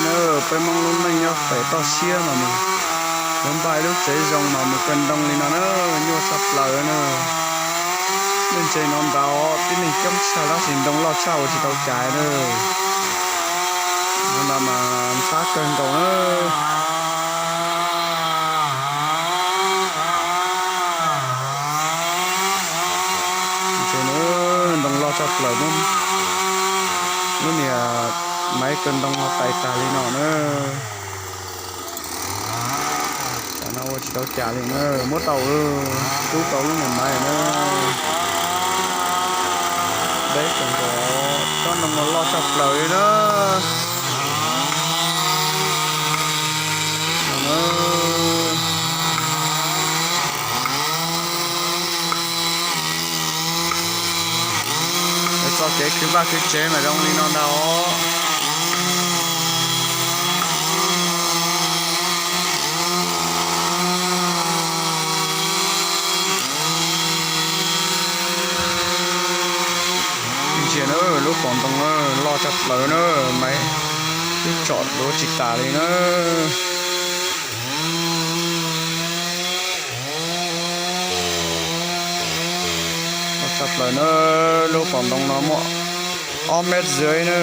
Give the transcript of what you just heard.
Na, peb Hmoob lub neej nyob pem toj siab mas mus, yuav npaj ib lub tsev zoo mas mus kaw ntoo li no na, nyuaj tshaj plaws na. Nej ntsia no ntag, tib neeg coob tshaj tab sis ntoo loj tshaj ua tsis tau cas na. No ntag mas ntxhab kawg nkaus na. Ntsia na, ntoo loj tshaj plaws, lub niag maiv kaw ntoo no tais tag li no na. Tam no ua tsis tau cas li na, muab tau, rub tau lub niag maiv na. Deb kawg nkaus, tsob ntoo no loj tshaj plaws li na. Txoj kev khwv vaj khwv tsev mas zoo li no ntag os. Ntsia na, lub qos ntoo na, loj tshaj plaws na, maiv twb tsom duav tsis tas li na. Loj tshaj plaws na, lub qos ntoo no muaj ob mev zuav na.